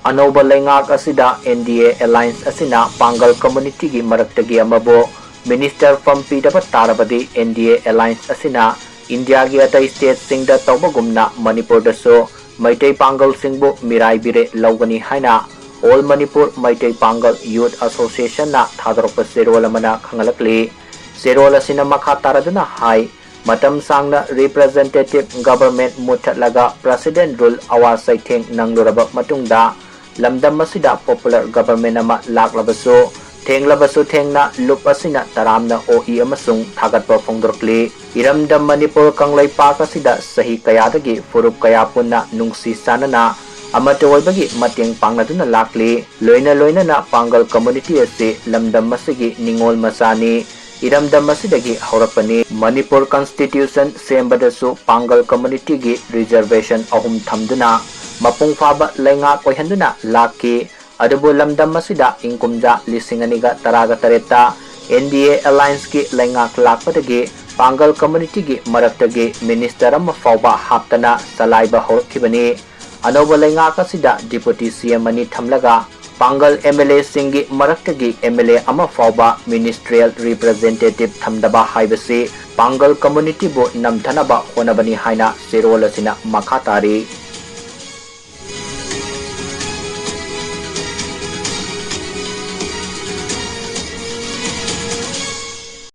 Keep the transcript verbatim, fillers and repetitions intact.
ꯑꯅꯧꯕ ꯂꯩꯉꯥꯛ ꯑꯁꯤꯗ N D A alliance ꯑꯁꯤꯅ ꯄꯥꯡꯒꯜ communityꯒꯤ ꯃꯔꯛꯇꯒꯤ ꯑꯃꯕꯨ minister ꯐꯝ ꯄꯤꯗꯕ ꯇꯥꯔꯕꯗꯤ N D A alliance ꯑꯁꯤꯅ ꯏꯟꯗꯤꯌꯥꯒꯤ ꯑꯇꯩ stateꯁꯤꯡꯗ ꯇꯧꯕꯒꯨꯝꯅ ꯃꯅꯤꯄꯨꯔꯗꯁꯨ ꯃꯩꯇꯩ ꯄꯥꯡꯒꯜꯁꯤꯡꯕꯨ ꯃꯤꯔꯥꯏꯕꯤꯔꯦ ꯂꯧꯒꯅꯤ ꯍꯥꯏꯅ All Manipur Meitei Pangal Youth Associationꯅ ꯊꯥꯗꯣꯔꯛꯄ ꯆꯦꯔꯣꯜ ꯑꯃꯅ ꯈꯪꯍꯜꯂꯛꯂꯤ꯫ ꯆꯦꯔꯣꯜ ꯑꯁꯤꯅ ꯃꯈꯥ ꯇꯥꯔꯗꯨꯅ ꯍꯥꯏ, ꯃꯇꯝ ꯁꯥꯡꯅ representative government ꯃꯨꯠꯊꯠꯂꯒ president rule ꯑꯋꯥ ꯆꯩꯊꯦꯡ ꯅꯪꯂꯨꯔꯕ ꯃꯇꯨꯡꯗ ꯂꯝꯗꯝ ꯑꯁꯤꯗ popular government ꯑꯃ ꯂꯥꯛꯂꯕꯁꯨ, ꯊꯦꯡꯂꯕꯁꯨ ꯊꯦꯡꯅ ꯂꯨꯞ ꯑꯁꯤꯅ ꯇꯔꯥꯝꯅ ꯑꯣꯛꯏ ꯑꯃꯁꯨꯡ ꯊꯥꯒꯠꯄ ꯐꯣꯡꯗꯣꯔꯛꯂꯤ꯫ ꯏꯔꯝꯗꯝ ꯃꯅꯤꯄꯨꯔ ꯀꯪꯂꯩꯄꯥꯛ ꯑꯁꯤꯗ ꯆꯍꯤ ꯀꯌꯥꯗꯒꯤ ꯐꯨꯔꯨꯞ ꯀꯌꯥ ꯄꯨꯟꯅ ꯅꯨꯡꯁꯤ ꯆꯥꯟꯅꯅ ꯑꯃꯠꯇ ꯑꯣꯏꯕꯒꯤ ꯃꯇꯦꯡ ꯄꯥꯡꯅꯗꯨꯅ ꯂꯥꯛꯂꯤ꯫ ꯂꯣꯏꯅ ꯂꯣꯏꯅꯅ ꯄꯥꯡꯒꯜ community ꯑꯁꯤ ꯂꯝꯗꯝ ꯑꯁꯤꯒꯤ ꯅꯤꯡꯉꯣꯜ ꯃꯆꯥꯅꯤ꯫ ꯏꯔꯝꯗꯝ ꯑꯁꯤꯗꯒꯤ ꯍꯧꯔꯛꯄꯅꯤ꯫ ꯃꯅꯤꯄꯨꯔ constitution ꯁꯦꯝꯕꯗꯁꯨ ꯄꯥꯡꯒꯜ communityꯒꯤ reservation ꯑꯍꯨꯝ ꯊꯝꯗꯨꯅ ꯃꯄꯨꯡ ꯐꯥꯕ ꯂꯩꯉꯥꯛ ꯑꯣꯏꯍꯟꯗꯨꯅ ꯂꯥꯛꯈꯤ꯫ ꯑꯗꯨꯕꯨ ꯂꯝꯗꯝ ꯑꯁꯤꯗ ꯏꯪ ꯀꯨꯝꯖꯥ ꯂꯤꯁꯤꯡ ꯑꯅꯤꯒ ꯇꯔꯥꯒ ꯇꯔꯦꯠꯇ N D A allianceꯀꯤ ꯂꯩꯉꯥꯛ ꯂꯥꯛꯄꯗꯒꯤ ꯄꯥꯡꯒꯜ communityꯒꯤ ꯃꯔꯛꯇꯒꯤ minister ꯑꯃ ꯐꯥꯎꯕ ꯍꯥꯞꯇꯅ ꯆꯂꯥꯏꯕ ꯍꯧꯔꯛꯈꯤꯕꯅꯤ꯫ ꯑꯅꯧꯕ ꯂꯩꯉꯥꯛ ꯑꯁꯤꯗ deputy C M ꯑꯅꯤ ꯊꯝꯂꯒ ꯄꯥꯡꯒꯜ M L Aꯁꯤꯡꯒꯤ ꯃꯔꯛꯇꯒꯤ M L A ꯑꯃ ꯐꯥꯎꯕ ministerial representative ꯊꯝꯗꯕ ꯍꯥꯏꯕꯁꯤ ꯄꯥꯡꯒꯜ communityꯕꯨ ꯅꯝꯊꯅꯕ ꯍꯣꯠꯅꯕꯅꯤ ꯍꯥꯏꯅ ꯆꯦꯔꯣꯜ ꯑꯁꯤꯅ ꯃꯈꯥ ꯇꯥꯔꯤ꯫